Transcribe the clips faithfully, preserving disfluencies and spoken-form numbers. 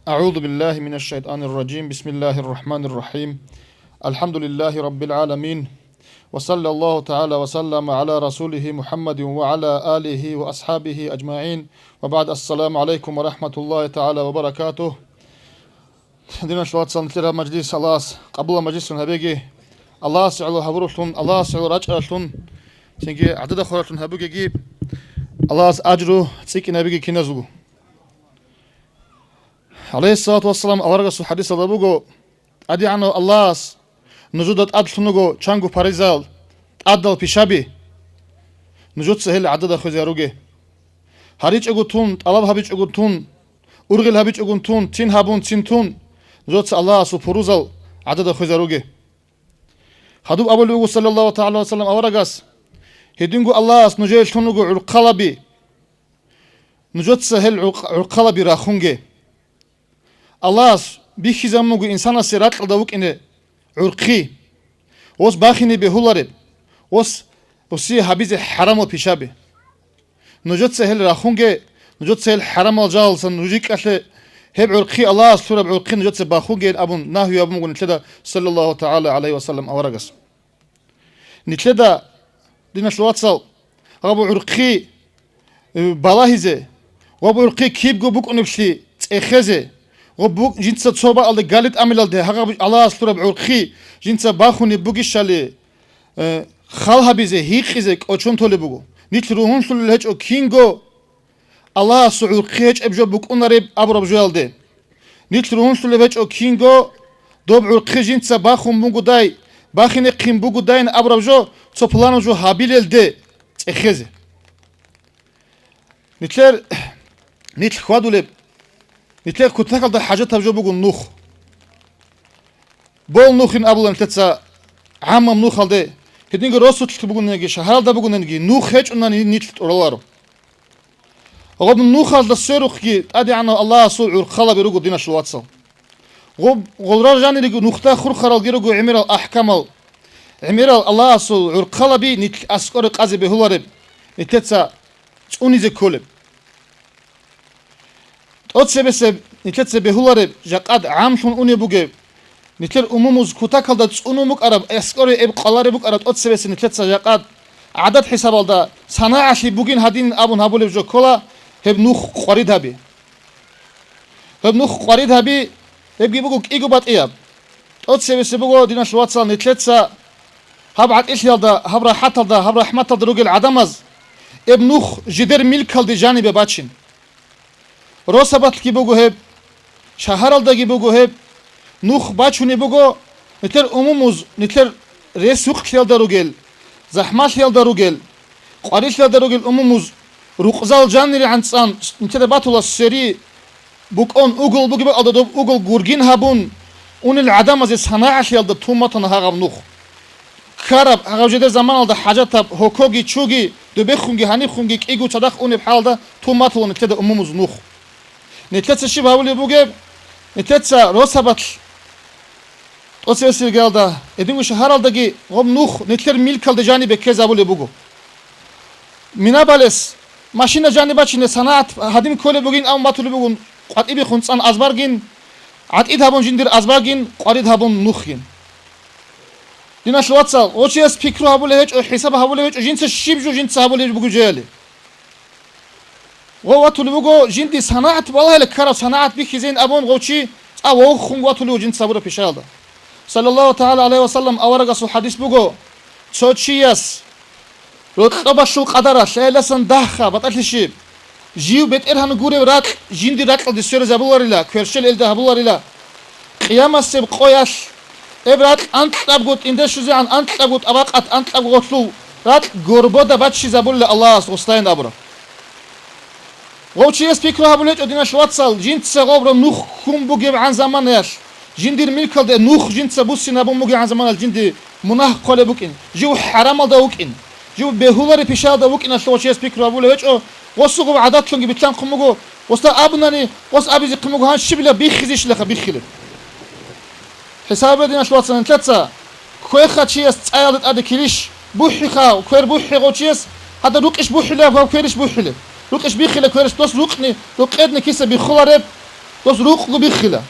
أعوذ بالله من الشيطان الرجيم. بسم الله الرحمن الرحيم. الحمد لله رب العالمين. وصلى الله تعالى وسلم على رسوله محمد وعلى آله وأصحابه أجمعين. وبعد، السلام عليكم ورحمة الله تعالى وبركاته. Диналъул вацал, нилъер гьаб мажлис Аллагьас къабулаб мажлисун гьабеги, Аллагьасе гӀоло гьабуралъун, Аллагьасе гӀоло рачӀаралъун, цинги гӀадада хваралъун гьабугеги, Аллагьас ажру цӀикӀкӀинабиги киназулго. ГӀалайгьиссалату вассалам аварагасул хӀадисалда буго: «ТӀадегӀанав Аллагьас нужуда тӀадлъун вуго чанго паризал, тӀадал пишаби, нужеца гьел гӀадада хвезаруге. ГьаричӀого тун, тӀалаб гьабичӀого тун, ургъел гьабичӀого тун, цин гьабун, цин тун, нужеца Аллагьасул пурузал гӀадада хвезаруге». Хадуб абулеб буго, саллаллагьу тагӀала ва саллам, аварагас: «Гьединго Аллагьас нужее лъун руго гӀурхъалаби, нужеца гьел гӀурхъ-, гӀурхъалаби рахунге». Аллагьас бихьизабун буго инсанасе ракьалда вукӀине гӀурхъи, ос бахине бегьулареб, ос, осие гьабизе хӀарамал пишаби. Нужеца гьел рахунге, нужеца гьел хӀарамал жалалдасан нуж рикӀкӀалъе, гьеб гӀурхъи, Аллагьас лъураб гӀурхъи нужеца бахунгейин абун нагью гьабун буго нилъеда, саллаллагьу тагӀала гӀалайгьи ва саллам аварагас. Нилъеда, диналъул вацал, гьаб гӀурхъи, э, балагьизе, гьаб гӀурхъи кибго букӀунеблъи цӀехезе, гьаб бу-, жинца цо бакӀалде гали тӀамилалде гьагъаб Аллагьас лъураб гӀурхъи жинца бахунеб бугищали, э, хал гьабизе, гьикъизе кӀочон толеб буго. Нилъ ругьунлъулел гьечӀо кинго Аллагьасул гӀурхъи гьечӀеб жо букӀунареб абураб жоялде. Нилъ ругьунлъулеб гьечӀо кинго, доб гӀурхъи жинца бахун бугодай, бахинехъин бугодайин абураб жо, цо пуланаб жо гьабилелде цӀехезе. Нилъер, нилъ хьвадулеб, нилъер кутакалда хӀажатаб жо буго нух. Бол нухин абула нилъеца гӀаммаб нухалде, гьединго росулъ бугониги, шагьаралда бугониги, нух гьечӀунани нилъ тӀураларо. Гъоб нухалда сверухъги ТӀадегӀанав Аллагьасул гӀурхъалаби руго, диналъул вацал. Гъоб гъолрал жанириго нухда хурхаралги руго гӀемерал ахӀкамал, гӀемерал Аллагьасул гӀурхъалаби нилъ аскӀоре къазе бегьулареб, нилъеца цӀунизе кколеб. ТӀоцебесеб нилъеца бегьулареб, жакъад гӀамлъун унеб бугеб, нилъер умумуз кутакалда цӀунун букӀараб, аскӀоре эб къвалареб букӀараб тӀоцебесеб нилъеца жакъад гӀадат хӀисабалда санагӀалъи бугин гьадин абун гьабулеб жо ккола гьеб нух къварид гьаби. Гьеб нух къварид гьаби, гьебги буго кӀиго батӀияб. ТӀоцебесеб буго, диналъул вацал, нилъеца гьаб гӀатӀилъиялда, гьаб рахӀаталда, гьаб рахӀматалда ругел гӀадамаз гьеб нух жидер милкалде жанибе бачин. Росабалъги буго гьеб, шагьаралдаги буго гьеб, нух бачунеб буго, нилъер умумуз, нилъер рес-сукълъиялда ругел, захӀмалъиялда ругел, къварилъиялда ругел умумуз, рукъзал жанирегӀан цӀан нилъеда батула сери букӀун, угол бугеб бакӀалда доб угол гургин гьабун унел гӀадамазе санагӀалъиялда тун батана гьагъаб нух. Ккараб гьагъаб жидер заманалда хӀажатаб гьокоги чуги, добехунги гьанибхунги кӀиго цадахъ унеб хӀалда тун батула нилъеда умумуз нух. Нилъеца щиб гьабулеб бугеб? Нилъеца росабалъ тӀоцебесеб ригӀалда, гьединго шагьаралдаги гъоб нух нилъер милкалде жанибе ккезабулеб буго. Минабалес машина жаниб бачине санагӀат гьадин кколеб бугин абун батулеб бугун, къватӀибехун цӀан азбаргин, гӀатӀид гьабун жиндир азбаргин, къварид гьабун нухгин. Диналъул вацал, гъочияс пикру гьабулеб гьечӀо, хӀисаб гьабулеб гьечӀо, жинца щиб жо жинца гьабулеб буго жояли. Гъов ватулеб буго, жинди санагӀат балагьила ккараб санагӀат бихьизейин абун гъов чи цӀа вохун ватулев жинца гьабураб пишаялда. Саллаллагьу тагӀала гӀалайгьи ва саллам аварагасул хӀадис буго, цо чияс рокьобалъул къадаралъ лъеласан дагьха батӀалъи щиб, жив бетӀергьан гурев ракь жинди ракьалде сверизабуларила, кверщел элда гьабуларила. Къиямасеб къоялъ эб ракь анкьабго тӀинде щвезегӀан, анкьабго тӀабакъат, анкьабго гъолъул ракь горбода баччизабулила Аллагьас гъустайин абураб. Гъов чияс пикру гьабулечӀо, диналъ вацал, жинца гъобро нух хьун бугебгӀан заманаялъ, жиндир милкалде нух жинца буссинабун бугебгӀан заманаялъ жинди мунагь хъолеб букӀин, жив хӀарамалда вукӀин, жив бегьулари пишаялда вукӀиналъ гъов чияс пикру гьабулев гьечӀо, гъосуго гӀадатлъунги билълъанхъун буго, гъосда абунани, гъос абизехъин буго, гьанщибила биххизищилаха биххилеб. ХӀисабе, диналъ вацал, нилъеца кквеха чияс цӀаялда тӀаде килищ бухӀиха, квер бухӀи гъов чияс, гьадаб рукъищ бухӀилеб, гьав кверищ бухӀилеб. Рукъищ биххила кверищ, дос рукъни, рукъедни киса биххулареб. Дос рукъго биххила.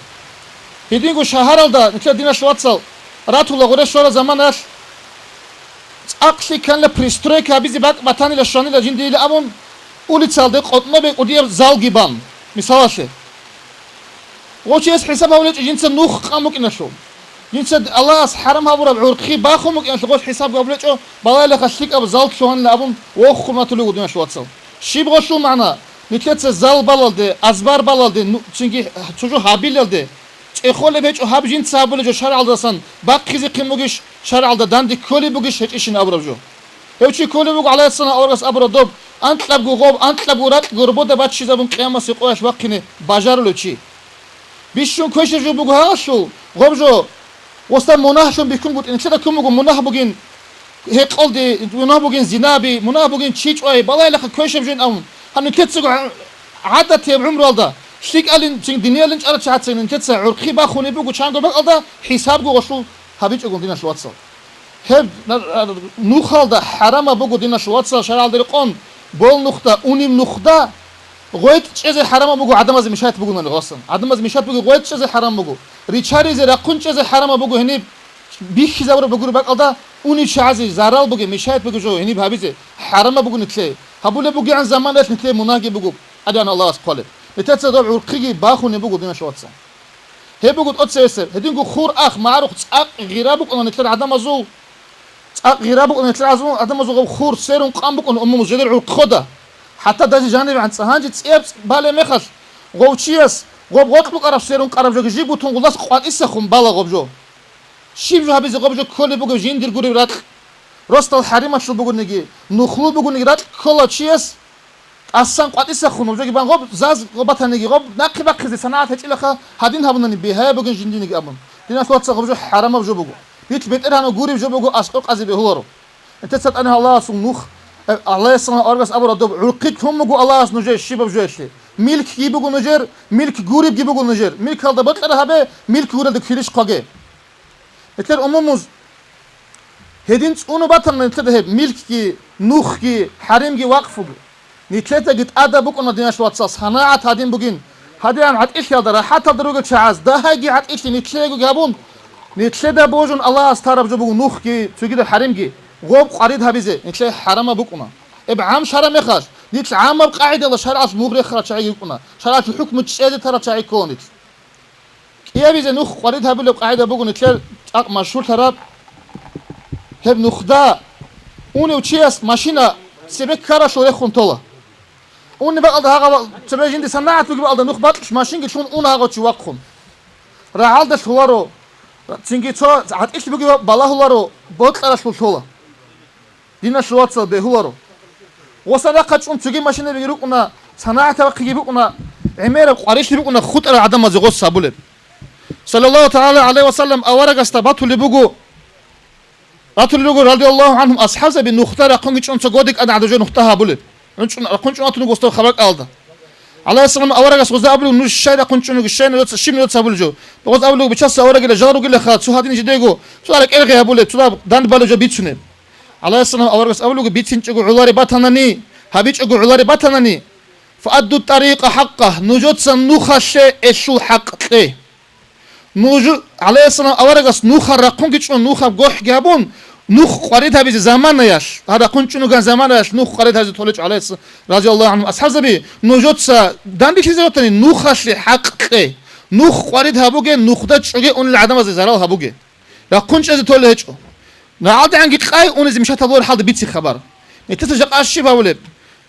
Гьединго шагьаралда, нилъер диналъ вацал, ратула гъуре щвара заманалъ, цӀакълъи кканила пристройка гьабизе бакӀ батанила щванила жиндиила абун, улицалде къотӀнобе кӀудияб залги бан, мисалалъе. Гъов чияс хӀисаб гьабулечӀо жинца нух къан букӀиналъул. Жинца Аллагьас хӀарам гьабураб гӀурхъи бахун букӀиналъул гъов хӀисаб гьабулечӀо, балагьилаха лъикӀаб зал лъугьанила абун вохун ратулев вуго диналъ вацал. Щиб гъолъул магӀна? Нилъеца зал балалде, азбар балалде, ну, цинги цо жо гьабилалде, цӀехолеб гьечӀо гьаб жинца гьабулеб жо шаргӀалдасан бахъизехъин бугищ, шаргӀалда данде кколеб бугищ гьечӀищин абураб жо. Гьев чи кколеб буго гӀалайгьиссалам аварагас абураб доб, анкьабго гъоб, анкьабго ракь горбода баччизабун къиямасе къоялъ вахъине бажарулев чи. Бищун квешаб жо буго гьалъул, гъоб жо, восда мунагьлъун бихьун бутӀин, нилъеда ккун буго мунагь бугин гьекъолди, мунагь бугин зинаби, мунагь бугин чи чӀвай, балагьилаха квешаб жо ин абун. Гьанив кецего гӀадатияб гӀумруялда, лъикӀалин, цин диниялин чӀарачагӀацин нилъеца гӀурхъи бахунеб буго чанго бакӀалда, хӀисабго гъолъул гьабичӀого диналъ вацал. Гьеб нухалда хӀарамаб буго диналъ вацал шаргӀалда рекъон, бол нухда, унеб нухда, гъветӀ чӀезе хӀарамаб буго гӀадамазе мешать бугунани гъасан. ГӀадамазе мешать буго гъветӀ чӀезе хӀарам буго. Ричаризе, рахъун чӀезе хӀарамаб буго гьениб бихьизабураб бугураб бакӀалда, унев чагӀазе зарал бугеб, мешать бугеб жо гьениб гьабизе хӀарамаб буго нилъее. Гьабулеб бугегӀан заманаялъ нилъее мунагьги буго, АдигӀан Аллагьас хъвалеб. Нилъеца доб гӀурхъиги бахунеб буго диналъ вацал. Гьеб буго тӀоцебесеб, гьединго хур ах, магӀарухъ цӀакъ гъира букӀуна нилъер гӀадамазул, цӀакъ гъира букӀуна нилъер гӀазму-, гӀадамазул гъаб хур, серун къан букӀуна умумул жедер гӀурхъода. ХӀатта даже жаниб гӀанцӀа гьанже цӀияб цӀ-, балеб мехалъ, гъов чияс гъоб гъоркь букӀараб серун къараб жоги жиб бутун гъулас къватӀисахун бала гъоб жо. Щиб жо гьабизе гъоб жо кколеб бугеб жиндир гуреб ракь? Росдал хӀарималъул бугониги, нухлул бугониги ракь ккола чияс, тӀасан къватӀисахун, гъоб жоги бан гъоб, заз гъоб батаниги, гъоб нахъе бахъизе санагӀат гьечӀилаха, гьадин гьабунани бигьаяб бугин жиндиниги абун. Диналъ вацал, гъоб жо хӀарамаб жо буго. Нилъ бетӀергьанав гуреб жо буго аскӀор къазе бегьуларо. Нилъеца тӀадегӀан Аллагьасул нух, э, Аллагьасул аварагас абураб доб гӀурхъи лъун буго Аллагьас нужее щибаб жоялъе. Милкги буго нужер, милк гуребги буго нужер. Милкалда бокьараб гьабе, милк гурелда квирищ хъваге. Нилъер умумуз гьедин цӀунун батана нилъеда гьеб милкги, нухги, хӀаримги, вакъфуги. Нилъедаги тӀадаб букӀуна, диналъ вацал, санагӀат гьадин бугин. ГьадигӀан гӀатӀилъиялда, рахӀаталда ругел чагӀаз дагьайги гӀатӀилъи нилъеего гьабун, нилъеда божун Аллагьас тараб жо буго нухги, цогидаб хӀаримги, гъоб къварид гьабизе нилъее хӀарамаб букӀуна. Эб гӀам шараб мехалъ, нилъ гӀамаб къагӀидала шаргӀалъ мугъ рехарал чагӀи рукӀуна, шаргӀалъул хӀукму чӀезе тарал чагӀи ккола нилъ. КӀиабизе нух къварид гьабулеб къагӀида буго нилъер цӀакъ машгьурлъараб. Гьеб нухда унев чияс машина цебе ккаралъул рехун тола. Унеб бакӀалда гьагъав цебе жинди санагӀат бугеб бакӀалда нух бакьулъ машинги лъун уна гьагъав чи вахъун. РагӀалда лъоларо, цинги цо гӀатӀилъ бугеб балагьуларо, бокьаралъул лъола. Диналъул вацал, бегьуларо. Гъоса рахъа чӀун цоги машинаби рукӀуна, санагӀат бахъиги букӀуна, гӀемераб къварилъи букӀуна хутӀарал гӀадамазе гъос гьабулеб. Саллаллагьу тагӀала гӀалайгьи ва саллам аварагасда батулеб буго, батулеб буго, радияллагьу гӀангьум, асхӀабзаби нухда рахъунги чӀун цо годик ана гӀадажо нухда гьабулеб. Рахъун чӀун, рахъун чӀун атун гъосда хабар кӀалда. ГӀалайгьиссалам аварагас гъозда абулеб, нуж щай рахъун чӀун ругищ, щай нужеца, щиб нужеца гьабулеб жо? Гъоз абулеб, бичаса аварагила жал ругелаха, цо гьадин жидего, цо рекӀел гъей гьабулеб, цо дандбалеб жо бицунеб. ГӀалайгьиссалам аварагас абулеб, бицинчӀого гӀоларе батанани, гьабичӀого гӀоларе батанани, фаадду тарикъа хӀакъа, нужеца нухалъе элъул хӀакъ кье. Нуж, гӀалайгьиссалам аварагас нухал рахъунги чӀун, нухаб гохӀги гьабун, нух къварид гьабизе заманаялъ, гьаб рахъун чӀун руган заманаялъ нух къварид гьабизе толечӀо гӀалайгьис-, радияллагьу гӀангьум асхӀабзаби, нужеца данделъизе ратани, нухалъе хӀакъ кье. Нух къварид гьабуге, нухда чӀоге унел гӀадамазе зарал гьабуге. Рахъун чӀезе толеб гьечӀо. РагӀалдегӀанги къай унизе мишат гьабулар хӀалда бице хабар. Нилъеца жакъа щиб гьабулеб?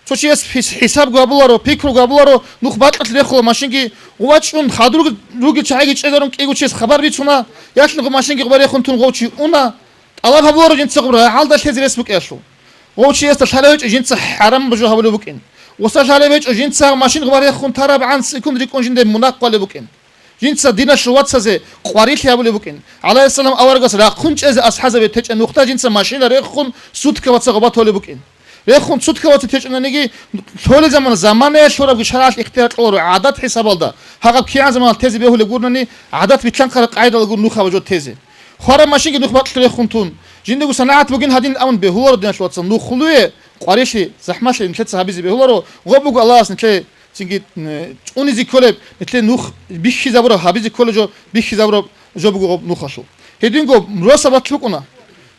Цо чияс хӀис-, хӀисабго гьабуларо, пикруго гьабуларо, нух бакьалъ рехула машинги, гъувачӀун, хадурги руги чагӀиги чӀезарун кӀиго чияс хабар бицуна, ялъунгъо машинги гъуба рехун тун гъов чи уна, тӀалаб гьабуларо жинца гъуб рагӀалда лъезе рес букӀиялъул. Гъов чиясда лъалеб гьечӀо жинца хӀарам жо гьабулеб букӀин. Гъоса лъалеб гьечӀо жинца машин гъуба рехун тарабгӀан секунд рикӀкӀун жинда мунагь кколеб букӀин. Жинца диналъул вацазе къварилъи гьабулеб букӀин. ГӀалайгьиссалам аварагас рахъун чӀезе асхӀазабе течӀеб нухда жинца машина рехун сутка ваца гъоба толеб букӀин. Рехун сутка ваца течӀунаниги, лъолел заман, заманаялъ лъурабги шаргӀалъ ихтияр кьоларо гӀадат хӀисабалда, гьагъаб кигӀан заманалъ тезе бегьулеб гурнани, гӀадат битлъанхъараб къайдалда гур нух гьабажо тезе. Хвараб машинги нух бакьулъ рехун тун. Жиндего санагӀат бугин гьадин абун бегьуларо диналъул вацал. Нухлуе къварилъи, захӀмалъи нилъеца гьабизе бегьуларо, гъоб буго Аллагьас нилъее цинги, э, чӀунизе кколеб, нилъер нух бихьизабураб, гьабизе кколеб жо, бихьизабураб жо буго гъоб нухалъул. Гьединго росабалъ букӀуна.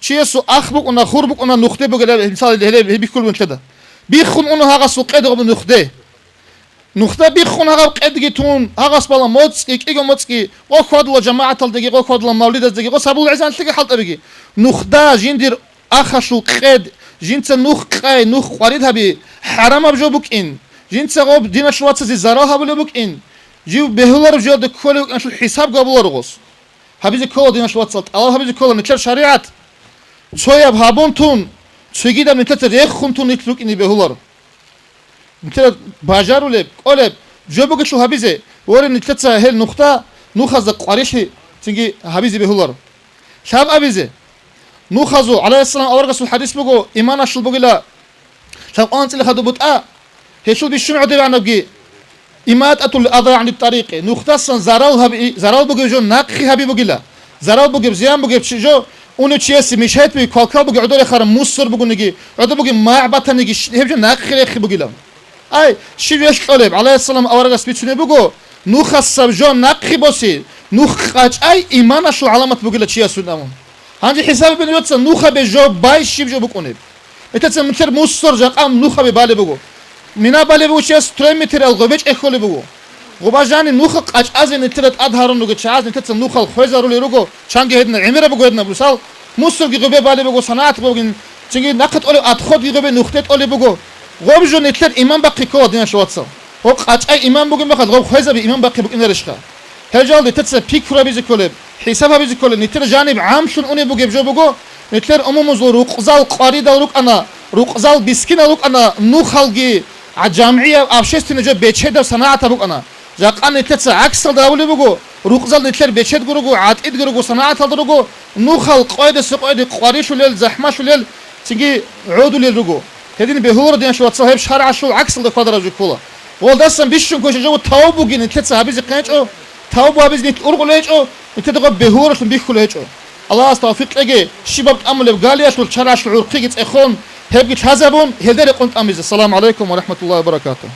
Чиясул ах букӀуна, хур букӀуна, нухде бугел, гьеб, мисал, гьеле, гьеб бихьулеб нилъеда. Биххун уна гьагъасул къед гъоб нухде. Нухда биххун гьагъаб къедги тун, гьагъас бала моцӀги, кӀиго моцӀги, къо хьвадула жамагӀаталдаги, къо хьвадула мавлидаздаги, къо сабул гӀезанлъиги хӀалтӀабиги. Нухда жиндир ахалъул къед, жинца нух къай, нух къварид гьаби, хӀарамаб жо букӀин, жинца гъоб диналъул вацазе зарал гьабулеб букӀин, жив бегьулареб жоялда кколев вукӀиналъул хӀисаб гьабуларо гъос. Гьабизе ккола, диналъул вацал, тӀалаб гьабизе ккола нилъер шаригӀат. Цояб гьабун тун, цогидаб нилъеца рехун тун нилъ рукӀине бегьуларо. Нилъеда бажарулеб, кӀолеб жо бугелъул гьабизе, воре, нилъеца гьел нухда, нухазда къварилъи цинги гьабизе бегьуларо. Лъабабизе. Нухазул, гӀалайгьиссалам, аварагасул хӀадис буго, иманалъул бугила, лъабкъоялда анцӀила хадуб бутӀа, гьелъул бищун гӀодовегӀанабги, иматӀатул аза гӀани тарикъи, нухдасан зарал гьаби, зарал бугеб жо нахъе гьаби бугила, зарал бугеб, зиян бугеб чи жо, унев чиясе мешать бугеб, квалквал бугеб, гӀодорехараб мусор бугониги, гӀодор бугеб магӀ батаниги, щ-, гьеб жо нахъе рехи бугила. Ай, щиб релълъолеб, гӀалайгьиссалам аварагас бицунеб буго, нухасаб жо нахъе босе, нух къачӀай иманалъул гӀаламат бугила чиясул абун. Гьанже хӀисаб гьабе, нуца нухабе жо бай щиб жо букӀунеб. Нилъеца нилъер мусор жакъа нухабе балеб буго. Мина балеб буго чияс три метрал гъобе чӀехьолеб буго. Гъоба жаниб нуха къачӀазе нилъеда тӀад гьарун ругел чагӀаз нилъеца нухал хвезарулел руго, чанги гьедина, гӀемераб буго гьедина, мисал, мусорги гъобе балеб буго, санагӀат бугин, цинги нахъа тӀолеб отходги гъобе нухде тӀолеб буго. Гъоб жо нилъер иман бахъи ккола, диналъул вацал. Гъоб къачӀай иман бугеб мехалъ, гъоб хвезаби иман бахъи букӀинарищха? Гьеб жо нилъеца пикру гьабизе кколеб, хӀисаб гьабизе кколеб, нилъер жаниб гӀамлъун унеб бугеб жо буго, нилъер умумузул рукъзал къваридал рукӀана, рукъзал бискинал рукӀана, нухалги, а, жамгӀияб, общественный жо бечедаб санагӀатаб букӀана. Жакъа нилъеца гӀаксалда гьабулеб буго, рукъзал нилъер бечедго руго, гӀатӀидго руго, санагӀаталда руго, нухал къойдаса къойде къварилъулел, захӀмалъулел, цинги гӀодулел руго. Гьедин бегьуларо, диналъул вацал, гьеб шаргӀалъул гӀаксалда хьвадараб жо ккола. Гъолдасан бищун квешаб жо тавбу бугин нилъеца гьабизе ккечӀо, тавбу гьабизе нилъ ургъулеб гьечӀо, нилъеда гъоб бегьуларелъун бихьулеб гьечӀо. Аллагьас тавфикъ кьеги, щибаб тӀамулеб галиялъул шаргӀалъул гӀурхъиги цӀехон, гьебги лъазабун, гьелда рекъон тӀамизе. Ассаламу гӀалайкум ва рахӀматуллагьи ва баракатугьу.